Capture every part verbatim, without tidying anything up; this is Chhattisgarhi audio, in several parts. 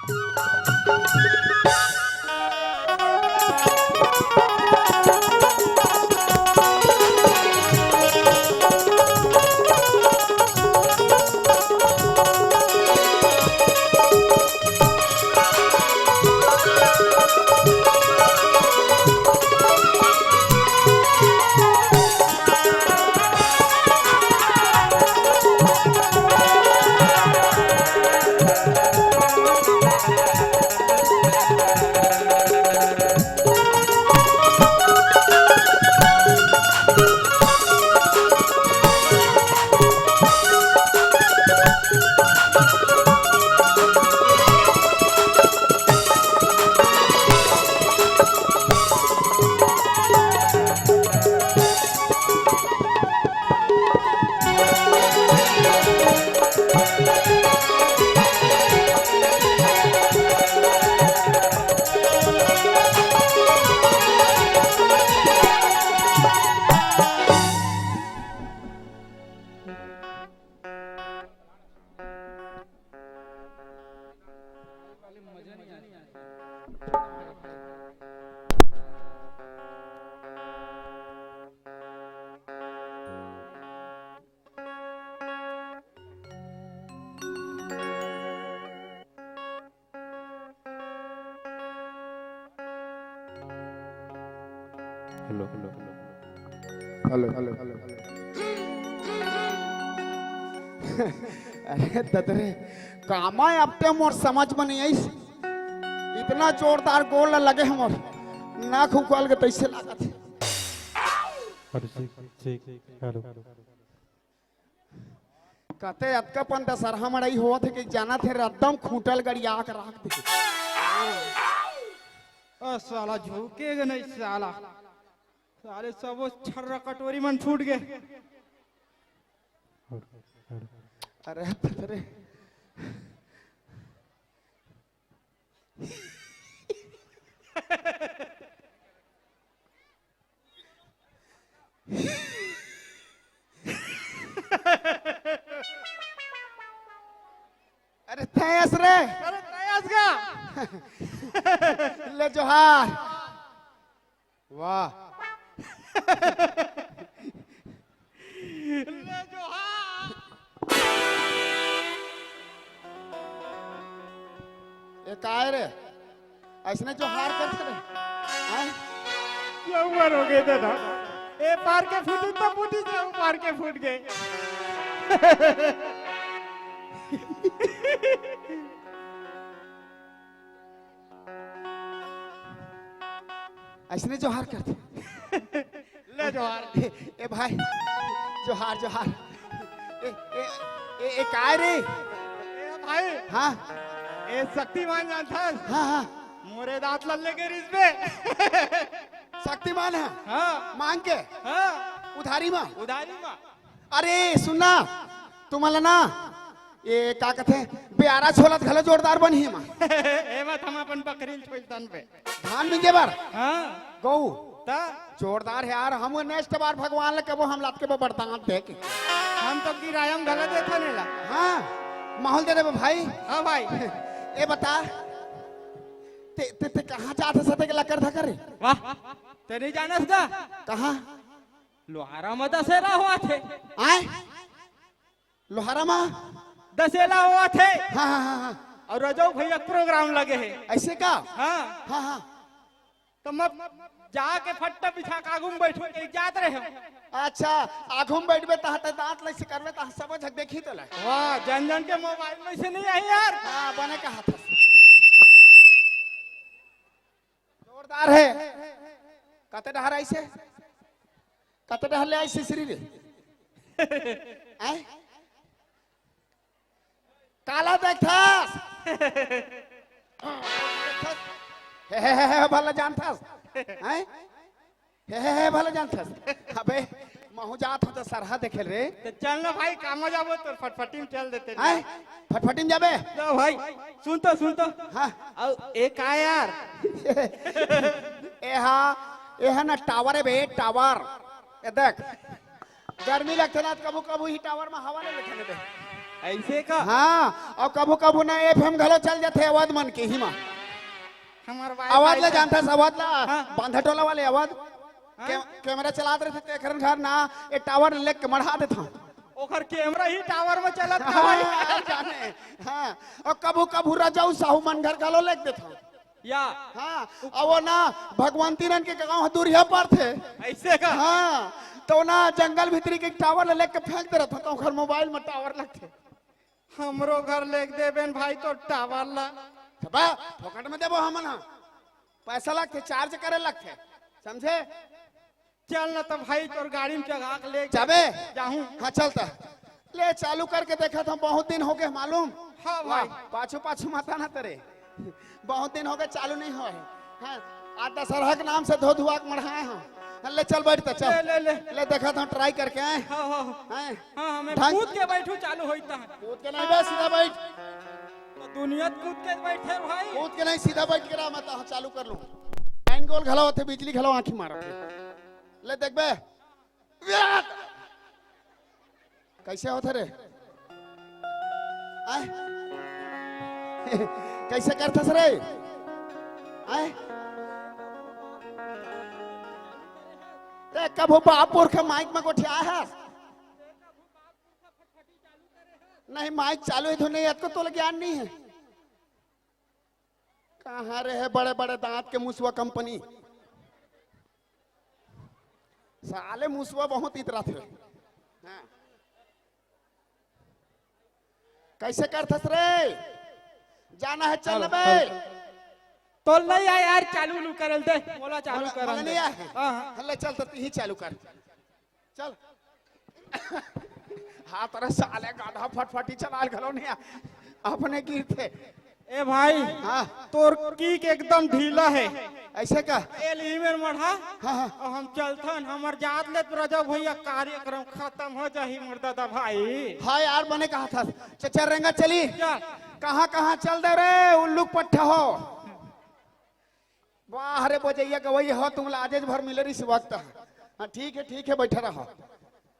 Hello, hello, hello. Hello, hello, hello, hello. अरे ददरे, कामा अब ते मोर समझ में नहीं आइस। इतना जोरदार गोड़ ल लगे हमर, नाक उकाल के तैसे लागत हे। अरे, ठीक, ठीक, हेलो। कते अतका पन दशहरा मड़ई होवत हे कि जानत हे, एकदम खूंटल गड़िया के राख दे। ओ साला झुके गे नहीं साला, साले सबो छर्रा कटोरी मन छूट गे। अरे, अरे। अरे तैं अस रे। अरे तैं अस गा। ले जोहार। वाह। ले जोहार। ए काय रे? अइसने जोहार करथे रे? हैं? ये उम्र हो गई दादा। ए पार के फूटी तो फूटी, जे पार के फूट गए। अइसने जोहार करथे। ले जोहार। ए, ए भाई, जोहार, जोहार। ए, ए, ए, ए, काय रे? ए भाई। हाँ। ए शक्तिमान जानथस? हाँ, हाँ। मोरे दांत ल लेगे रिस बे। शक्तिमान हे? हाँ। मांग के? हाँ। उधारी मा? उधारी मा। अरे सुन ना, तुमन ला ना, ए का कथे, बियारा छोलत घलो जोरदार बनही एमा। एमा त हम अपन बकरी ल छोलथन बे। धान मिंजे बर? हाँ। गऊ? त? जोरदार हे यार, हम next बार भगवान ला कबो हम लात के बरदांत दे के। हम तो किराया म घलो देथन एला। हाँ, माहौल दे देबे भाई। हाँ भाई। ए बता, ते, ते, ते कहाँ जात हस ते के लकर धकर रे? वाह, ते नहीं जानस गा? कहाँ? लोहारा म दसेरा होवत हे। आय? लोहारा म? दसेरा होवत हे। हाँ, हाँ, हाँ, हाँ। अउ रजऊ भैया के program लगे हे। अइसे का? हाँ। हाँ, हाँ। त मैं जाके फट्टा बिछा के आगू म बइठहूं कहिके जात रहेंव। अच्छा, आगू म बइठबे तहाँ ते दांत ल अइसे करबे तहाँ सबो झक देखही तोला। वाह, जन जन के mobile म अइसे नहीं आही यार। हाँ, बने कहत हस। जोरदार हे। कते डहर आइसे? कते डहर ले आइसे सिसरी रे? आय? काला देखथस? हे, हे, हे, हे, भला जानथस? हैं? हे, हे, हे, भला जानथस? अबे, महूं जात हंव त सरहा देखे ल रे। त चल ना भाई, कामा जाबो, तोर फटफटी म चल देते। हैं? फटफटी म जाबे? लो भाई, सुन तो, सुन तो। हाँ। अउ ए का यार? एहा, एहा ना tower हे बे, tower। ए देख, गर्मी लगथे ना, त कभू कभू ही tower म हवा ले लेथे बे। ऐसे का? हाँ, अउ कभू कभू ना एफएम घलो चल जाथे अवध मन के ही मा। हमर वाईफाई अवध ले से जानथस, अवध ला? हाँ। बांधा टोला वाले अवध। हाँ। के-, कैमरा चलात रहिथे, तेखर घर ना, ए टावर लेग के मढ़ा देथंव। ओखर कैमरा ही टावर में चलत हे भाई। हाँ, जाने। हाँ, अउ कभू कभू रजऊ साहू मन घर घलो लेग देथंव। या। हाँ, अउ वो ना भगवंती नंद के गांव ह दूरिहा परथे। ऐसे का? हाँ, त ना जंगल भीतरी के टावर ले लेके फेंक दे रहिथंव, त ओखर मोबाइल में टावर लगथे। हमरो घर लेग देबे न भाई तोर टावर ला। बा, फोकट में देबो हमन ह। पैसा लगथे, चार्ज करे लगथे, समझे? चल ना त भाई, तोर गाड़ी में चघा के ले जाबे? जाहूं। हाँ, चल त। ले, चालू करके देखत हंव, बहुत दिन होगे मालूम। हाँ भाई। वाह, पाछू पाछू मत आना तरे। बहुत दिन होगे, चालू नइ होय। हाँ, आज दशहरा के नाम से धो धुआ के मढ़ाए हंव। हाँ, ले चल बैठ त, चल। ले, ले, ले। ले, देखत हंव, ट्राई करके आए। हाँ, हाँ, हाँ। हैं? हाँ, हमें ढंग कूद के बैठू, चालू होई त। कूद के नहीं बे, सीधा बैठ। त दुनिया कूद के बैठे भाई। कूद के नहीं, सीधा बैठ के रह, मैं त चालू कर लूं। लाइन गोल घलो होथे, बिजली घलो आंखी मारत हे। ले देखबे। कैसे होथे रे? आय? कैसे करथस रे? आय? ते कभू बाप पुरख माइक में गोठियाए हस? नहीं, माइक चालू हे धुन नहीं, अतको तोला ज्ञान नहीं हे। कहाँ रे हे बड़े बड़े दांत के मुसवा कंपनी? साले मुसवा बहुत इतराथे। हाँ। कैसे करथस रे? जाना हे, चल बे। तोला नहीं आय यार, चालू उलू करल दे। मोला चालू मोला, करल मोला दे। नहीं आय। हाँ, हाँ। ले चल त, तहीं चालू कर। चल। हाँ, तोर साले गाधा फटफटी चलाल घलो नहीं आ। अपने गिरथे। ए भाई, हाँ। तोर किक एकदम ढीला हे। ऐसे का? ए ली मेर मढ़ा। हाँ, हाँ। अउ हम चलथन, हमर जात ले तो रजऊ भैया कार्यक्रम खतम हो जाही मोर दादा भाई। हाँ यार, बने कहथस। चचा रेंगा चली। चल। कहाँ कहाँ चल दे रे, उल्लू पट्ठा हो। वाह रे बजैया गवैया हो, तुमला आजेच भर मिले रहिस वक्त। हाँ, ठीक हे, ठीक हे, बैठे रहो।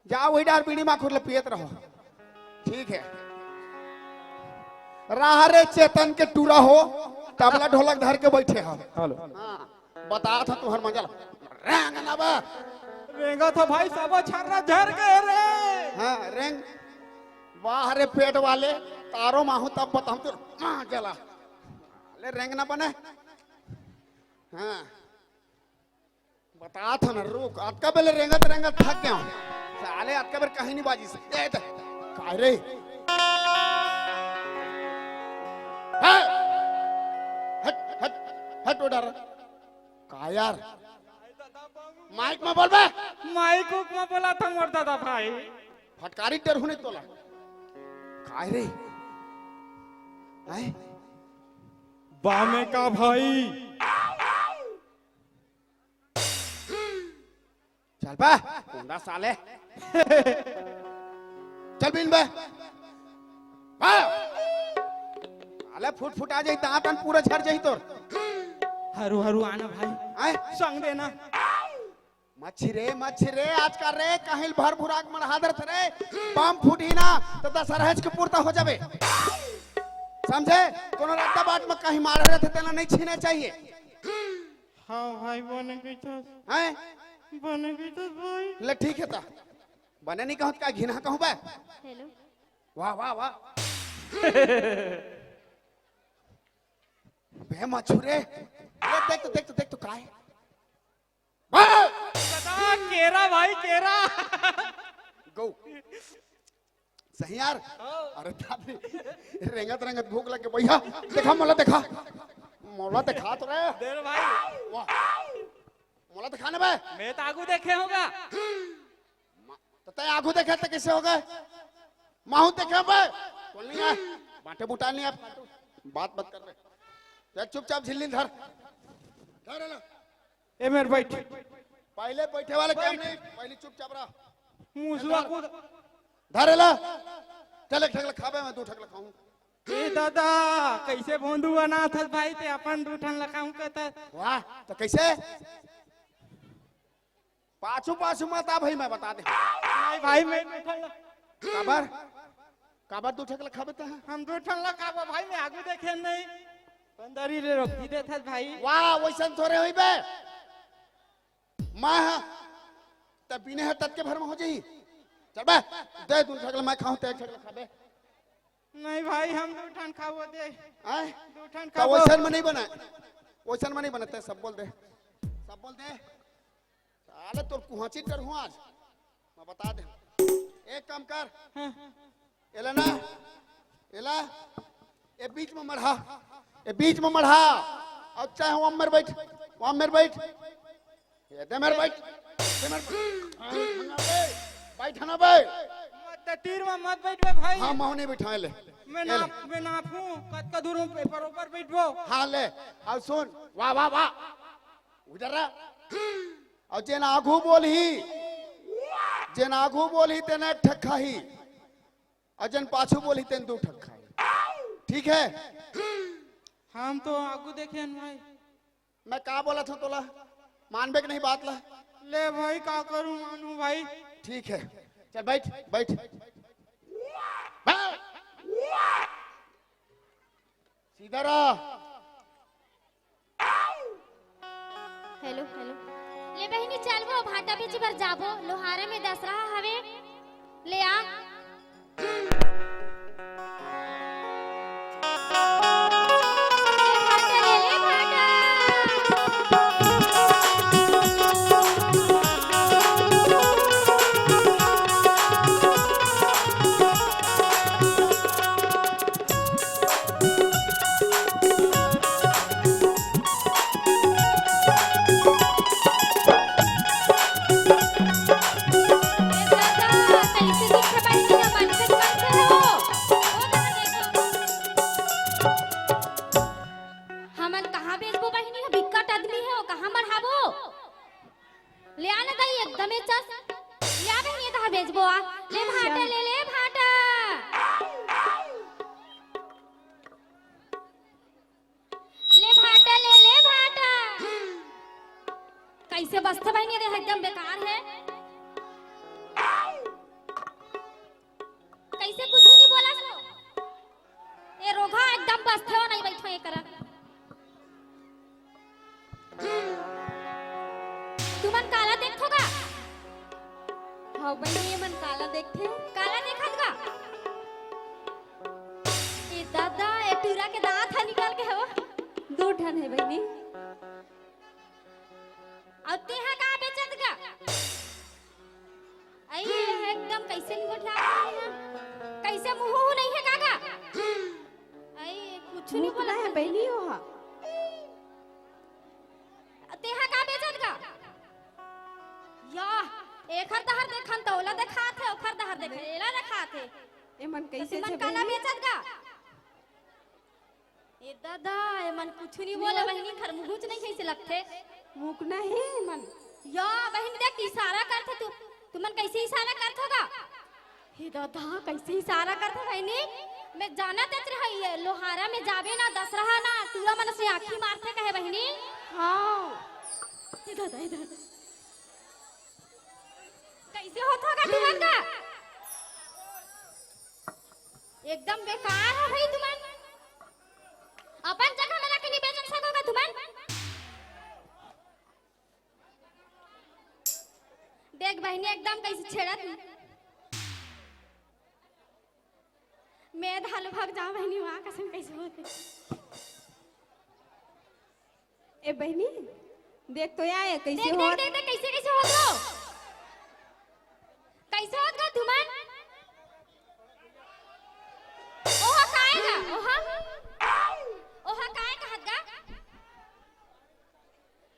जाओ वही डार बीड़ी माखुर ल पियत रहो। ठीक हे। राह रे चेतन के टूरा हो, तबला ढोलक धर के बैठे हो। हेलो। हाँ, बतात हंव तुंहर मजा ल। रेंग ना बा। रेंगत हंव भाई, सब छर्रा झर गे रे। हाँ, रेंग। वाह रे पेट वाले, तारो माहू तब बताहूं तो माँ जला। ले रेंग ना बने। हाँ। बतात हंव ना, रुक, अतका बेर रेंगत रेंगत थक गेंव। साले अतका बेर कहीं नहीं बाजिस। ए, त-, काय रे? हट, हट, हट, हट, ओ डर। का यार? माइक में बोल बे। माइक उक में बोलत हंव मोर दादा भाई। फटकारी डर होने तोला। काय रे? हैं? बामे का भाई? चल बे, कुंदा साले। चल बिन बे। बे। साले फुट फुट आ जाही, दांत अन पूरा झर जाही तोर। हरू हरू आना भाई। आय? संग देना। मच्छी रे, मच्छी रे, आजकल रे, कहीं भर भुराक मन हादर थे रे। बम फूटही ना, तो दशहरा के पुरता हो जाबे। समझे? कोनो रद्दा बाट में कहीं मारे रहथे, तेला नहीं छीने चाहिए। हाँ भाई, बने कहिथस। हैं? बने कहिथस भाई। ले ठीक हे त। बने नहीं कहूँ त का घिना कहूँ बे? हेलो। वाह, वाह, वाह। बे मछुरे। ये देख तो, देख तो, देख तो काय? बे! दादा, केरा भाई, केरा। गो। सही यार। हाँ। अरे दादी, रेंगत रेंगत भूख लग के भैया, देखा मोला देखा, मोला देखा तो रे। दे रे भाई। वाह, मोला देखा ना बे। मैं तो आगू देखे होगा। मा-, तो तय आगू देखे तो कैसे हो गए? माहू देखे बे, बोल नहीं है, बाटे बुटा नहीं है, बात मत कर रहे। चुपचाप झिल्ली धर, धर ना। ए मेर बैठ। पहले बैठे वाले काम नहीं, पहले चुपचाप रहा। मुसवा को धर ला। चल एक ठक ला खाबे, मैं दू ठक ला खाऊं। ए दादा, कैसे भोंदू बनात हस भाई, ते अपन दू ठन ला खाऊं कहत हस। वाह, तो कैसे? पाछू पाछू मत आ भाई, मैं बता दे। नहीं भाई, मैं दू ठन ला। काबर? काबर दू ठक ल खाबे तैं? हम दू ठन ल खाबो भाई, मैं आगू देखे नहीं। पंदरी ले रोक दी देथस भाई। वाह, वइसन थोरे होई बे। मैं हा, त पीने ह ततके भर में हो जाही। चल बे, दे दू ठक ल मैं खाहूं, तैं एक ठक ल खाबे। नहीं भाई, हम दू ठन खाबो दे। आय? दू ठन त खाबो। वइसन में नहीं बने, वइसन में नहीं बने, तैं सब बोल दे, सब बोल दे। साले तोर कुहाची टरहूं आज, मैं बता दे। एक काम कर, हाँ। एला ना, एला, ए बीच में मढ़ा, ए बीच में मढ़ा, अउ चाहे वहां मेर बैठ, वहां मेर बैठ, ए दे मेर बैठ, दे मेर बैठ, बैठ ना बे। मत तीर में मत बैठ बे भाई। हाँ, मैं नहीं बैठाए ले। मैं एला। नाप, मैं नापूं, कतका दूर हूँ, बरोबर बैठबो। हाँ ले, अब सुन, वाह, वाह, वाह, उधर रह। अउ जेन आगू बोलही, जेन आगू बोलही तेन एक ठक खाही, अउ जेन पाछू बोलही तेन दू ठक खाही। ठीक है? हम तो आगू देखे हन भाई। मैं का बोलत हूँ तोला, मानबे के नहीं बात ला? ले भाई, का करूँ मानूं भाई? ठीक है, चल बैठ, बैठ, बैठ। सीधा रह। Hello, hello. ले बहिनी, चल वो भांटा बेचे बर जाबो, लोहारा में दसरहा हवे, ले आ। ले भांटा ले, ले भांटा। ए दादा, कइसे दिखत बाड़ी तुमन? मनखे दुकान से हो? ओ दादा, देखो। हमन कहाँ बेचबो बहिनी? बिकट आदमी हे, ओ कहाँ बढ़ाबो? ले आ ना दाई, एकदमे चस। ले आ बहिनी, ये तहार बेचबो आ। ले भांटा, ले, ले भांटा। ले भांटा, ले, ले भांटा। कइसे बसथे बहिनी, ये एकदम बेकार हे। कइसे कुछु नहीं बोलस वो? ए रोगहा एकदम बसथे हो नहीं बैठो ये करा। तुमन काला देखथो का? हाँ बहिनी, ये मन काला देखथे। काला देखत का? ए दादा, ए टूरा के दांत ह निकल के हवो। दो ठन हे बहिनी। अउ तेहा का बेचत का? अई, एकदम कइसे नहीं गोठिया, कइसे मुंह हो नहीं हे काका? अई, कुछ नहीं बोला हे बहिनी, ओहा। तेहा का बेचत का? या, एखर दहर देखन त ओला देखात हे, ओखर दहर देखन एला देखात हे। एमन कइसे तुमन काला बेचत का? ए दादा, एमन कुछु नहीं बोले बहिनी, खरमुहुच नहीं कइसे लगथे। मुकना हे एमन। या बहिनी देख, इशारा करथे तू, तुमन कइसे इशारा करथो गा? हे दादा, कइसे इशारा करथे बहिनी? मैं जानत रही, ये लोहारा में जाबे ना, दसरहा ना, टूरा मन से आँखी मारथे कहे बहिनी। हाँ। हे दादा, हे दादा। कइसे होत होगा तुमन का? एकदम बेकार हो भाई तुमन। अपन जगह में लाके नहीं बेच सको का तुमन? देख बहिनी, एकदम कइसे छेड़त हे। मैं धालो भाग जा बहिनी, वहाँ कसम कइसे होथे। ए बहिनी, देख तो या, ए कइसे देख, देख, होत? देख, देख, कइसे, कइसे होत हो? कइसे होत गा तुमन? ओहा काय गा? ओहा? ओहा काय कहत गा?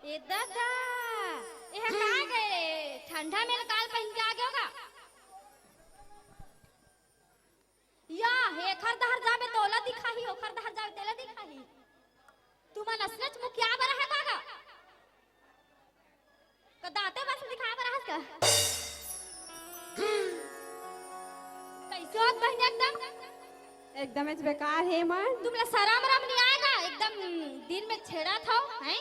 ए दादा, एहा काय गे? ठंडा में काल पहिन के आ गे होगा। या, एखर डहर जाबे त ओला दिखाही, ओखर डहर जाबे तेला दिखाही। तुमन असलच मुखिया बर हे का गा? का दांते बस दिखा बर हस का? कइसे होत बहिनी एकदम? एकदमेच बेकार हे मन। तुमला सरम रम नहीं आय का? एकदम दिन में छेड़त हो, हैं?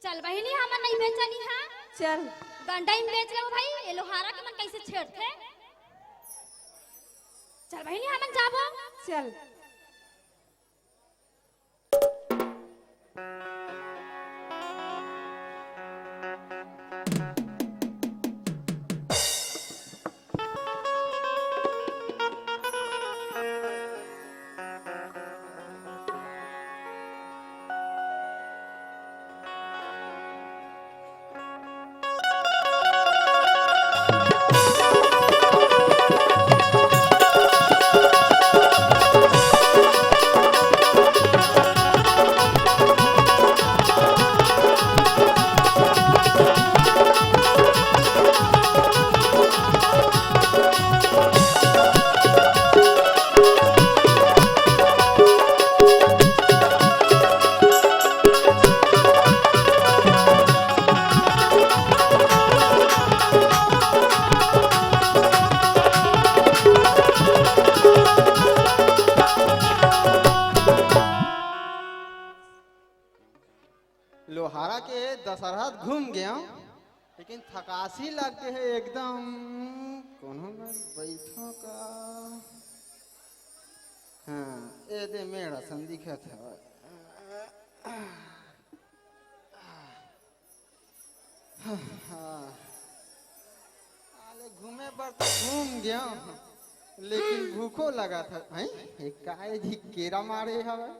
चल बहिनी, हमन नहीं बेचनी हा। चल। गंडई में बेच लेबो भाई, ये लोहारा के मन कैसे छेड़थे। चल बहिनी, हमन जाबो। चल। लोहारा के दशहरा घूम गया, लेकिन थकासी लग गे हे एकदम। कोनो मेर बैठो का? हाँ, ए दे मेड़ असन दिखत हवय। हाँ। साले घूमे बर तो घूम गया, लेकिन भूखो लगत हे। हैं? ये काय जी केरा मारे हवय?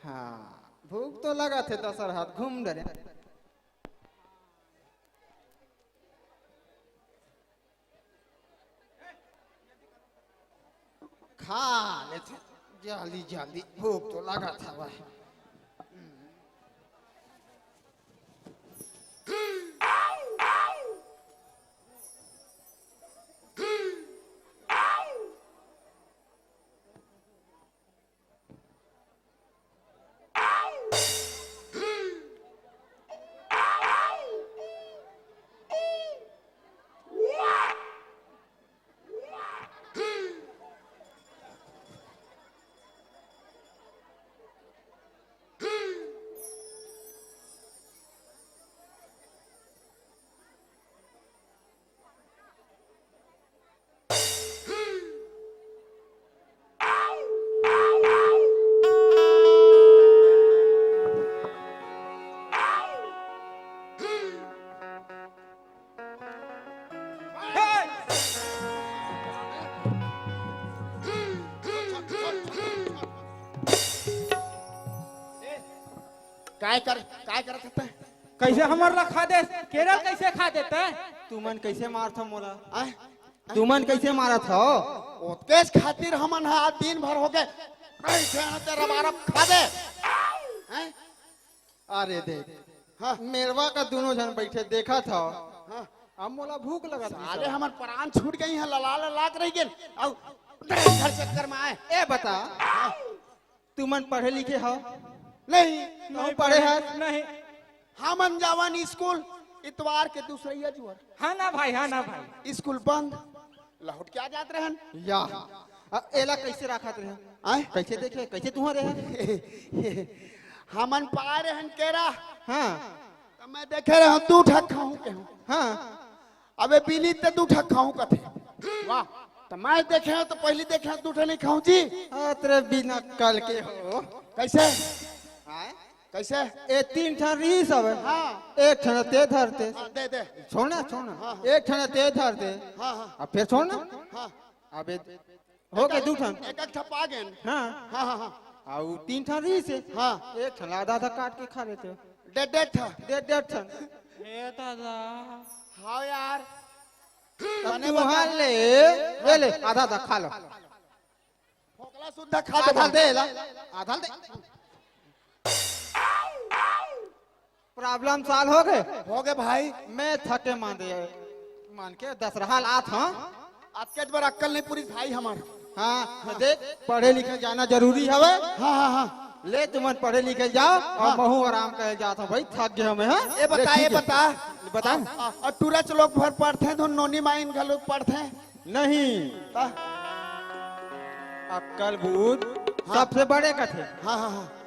हाँ, भूख तो लगत हे, दशहरा घूम डरे। खा लेथे जल्दी जल्दी, भूख तो लगत हवय। काय कर, काय करत हस तैं? कइसे हमर ला खा देस? केरा कइसे खा देस तैं? तुमन कइसे मारथव मोला? आय? तुमन कइसे मारत हव? ओतकेच खातिर हमन ह आज दिन भर होगे, कइसे न ते रबारब खा दे। हैं? अरे देख, हाँ। मेड़वा का दूनों झन बइठे देखत हव। हाँ। अब मोला भूख लगत हे साले, साला। हमर परान छूट गे हे, लला लला के रहि गेन। अउ घर चक्कर में आए। ए बता, हाँ। तुमन पढ़े लिखे हव? नहीं। तुम नहीं पढ़े पढ़े, हस? नहीं। हमन जावन स्कूल इतवार के दूसरइया जुवर। हाँ ना भाई, हाँ ना भाई। स्कूल बंद, लहुट के आ जात रहन। या, अ, एला कइसे राखत रहे? आय? कइसे देखे? कइसे तुहरे हे? हमन पाए रहन केरा। हाँ। त मैं देखे रहूं, दू ठक खाहूं केहूं। हाँ। अबे बिनी ते दू ठक खाहूं कथे। वाह। त मैं देखे हंव त पहिली देखे हंव, दू ठक नहीं खाहूं जी। अ, तेरे बिना कल के हो। कइसे? आय? कइसे? ए तीन ठन रिहिस हवे। हाँ। एक ठन ते धरते। हाँ, दे, दे। छोड़ ना, छोड़ ना। हाँ, हाँ। एक ठन ते धरते। हाँ, हाँ। अब फेर छोड़ ना। हाँ। अबे, हो गे दू ठन। एक, एक ठन पा गेन। हाँ। हाँ, हाँ, हाँ। अउ तीन ठन रिहिसे। हाँ। एक ठन आधा आधा काट के खा लेते। डेढ़ डेढ़ ठन। डेढ़ डेढ़ ठन। हे दादा। हाँ यार। तब तने तुहर बता। ले, ले, ले, आधा आधा खा लो। फोकला सुद्धा खा आधा दे। दे ला, आधा दे। Problem solve हो गे? हो गे भाई। मैं थके मांदे, मान के दशहरा ल आत हंव। अतकेच बर अक्कल नहीं पूरी भाई हमर। हाँ, देख, पढ़े लिखे जाना जरूरी हवे। हाँ, हाँ, हाँ। ले तुमन पढ़े लिखे जाव अउ हाँ। महूं आराम करे जात हंव भाई, थक गे हंव मैं, हाँ? ए बता, ले, ए ठीक हे। बता। बता। अ, अ, टूरा च लोग भर पढ़थे, धुन नोनी माइन घलो पढ़थे। नहीं। ता? अक्कल बूझ हाँ। सबसे बड़े कथे। हाँ, हाँ, हाँ।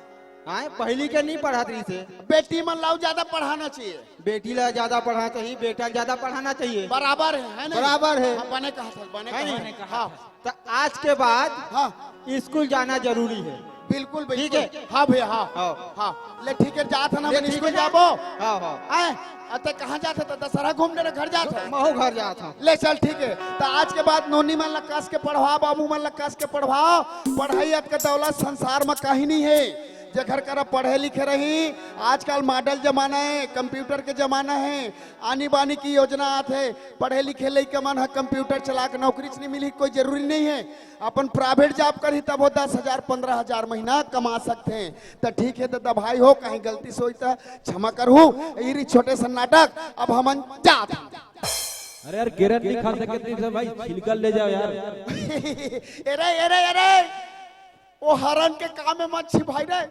आए, पहली के नहीं पढ़त रहिसे। बेटी मन ला ज्यादा पढ़ाना चाहिए। बेटी ला ज्यादा पढ़ाना चाहिए, बेटा ला ज्यादा पढ़ाना चाहिए। बराबर है, है नहीं? बराबर है। हाँ, बने कहा था, बने है कहा नहीं? था। हाँ, तो आज के बाद हाँ, स्कूल जाना जरूरी है। बिल्कुल, ठीक बिल्कुल। है। हाँ भैया, हाँ, हाँ। हाँ। ले ठीक है, जात है ना, ले मैं ठीक स्कूल है। जाबो। हाँ, हाँ। आए, अते कहाँ जात है? तो दशहरा घूमने रे घर जात है। महू घर जात हूँ। ले चल, ठीक है। तो आज के बाद नोनी मन ला कस के पढ़वा, बाबू मन ला कस के पढ़वा। पढ़ाई अतका दौलत संसार में कहीं नहीं है। जे घर करा पढ़े लिखे रही, आजकल मॉडल जमाना है, कंप्यूटर के जमाना है, आनी बानी की योजना आत है। पढ़े लिखे लइका मन ह कंप्यूटर चला के नौकरी च नहीं मिली, कोई जरूरी नहीं है। अपन प्राइवेट जॉब करही तब वो दस हजार, पन्द्रह हजार महीना कमा सकते हैं। तो ठीक है दादा भाई हो, कहीं गलती से होई तो क्षमा करहू। यही रही छोटे सा नाटक, अब हमन जात हन। अरे यार, केरन नहीं खा सकत नहीं सब भाई, छिलका ले जाओ यार। एरे, एरे, एरे, वो हरन के काम में मत छिपाई रे।